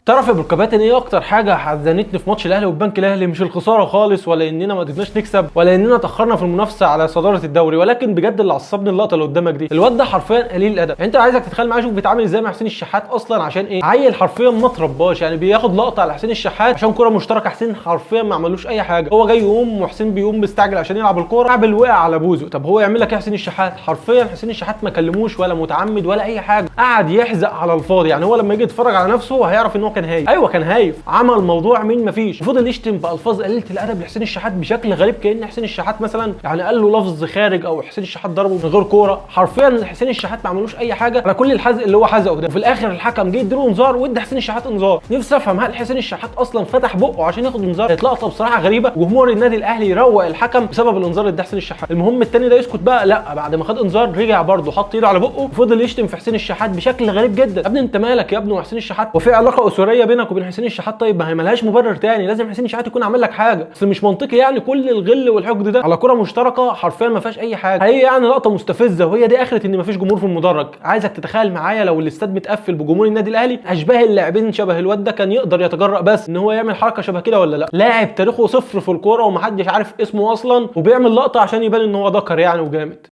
تعرف يا ابو الكباتن ايه اكتر حاجة حزنتني في ماتش الاهلي والبنك الاهلي؟ مش الخسارة خالص، ولا اننا ما قدرناش نكسب، ولا اننا اتاخرنا في المنافسة على صدارة الدوري، ولكن بجد اللي عصبني اللقطة اللي قدامك دي. الواد ده حرفيا قليل الادب. يعني انت عايزك تتخيل معايا، شوف بيتعامل ازاي مع حسين الشحات اصلا، عشان ايه؟ عيل حرفيا ما ترباش، يعني بياخد لقطة على حسين الشحات عشان كره مشتركة. حسين حرفيا ما عملوش اي حاجة، هو جاي يقوم وحسين بيقوم مستعجل عشان يلعب الكورة، كعبل وقع على بوزه. طب هو يعمل لك ايه حسين الشحات؟ حرفيا حسين الشحات ما كلموش ولا متعمد ولا اي حاجة، قعد يحزق على الفاضي. يعني هو لما يجي يتفرج على نفسه هيعرف ان هو كان هايف. ايوه كان هايف، عمل موضوع من ما فيش، وفضل يشتم بالفاظ قليله الادب لحسين الشحات بشكل غريب، كان حسين الشحات مثلا يعني قال له لفظ خارج او حسين الشحات ضربه من غير كورة. حرفيا حسين الشحات ما عملوش اي حاجة على كل الحزق اللي هو حزقه ده. وفي الاخر الحكم جه يديله انذار وادى حسين الشحات انذار. نفسي افهم هل حسين الشحات اصلا فتح بقه عشان ياخد انذار؟ كانت لقطة بصراحة غريبة، جمهور النادي الاهلي روق الحكم بسبب الانذار اللي ادى حسين الشحات. المهم التاني ده يسكت بقى؟ لا، بعد ما خد انذار رجع برضه حط ايده على بقه وفضل يشتم في حسين الشحات بشكل غريب جدا. يا ابني انت مالك يا ابني وحسين الشحات؟ وفي علاقة اسرية بينك وبين حسين الشحات؟ طيب ما هي ملهاش مبرر تاني، لازم حسين الشحات يكون عامل لك حاجة، بس مش منطقي يعني كل الغل والحقد ده على كره مشتركة حرفيا ما فيهاش اي حاجة. هي يعني لقطة مستفزة، وهي دي اخره ان ما فيش جمهور في المدرج. عايزك تتخيل معايا لو الاستاد متقفل بجمهور النادي الاهلي، اشباه اللاعبين شبه الواد ده كان يقدر يتجرأ بس ان هو يعمل حركة شبه كده ولا لا؟ لاعب تاريخه صفر في الكورة ومحدش عارف اسمه اصلا، وبيعمل لقطة عشان يبان ان هو ذكر يعني وجامد.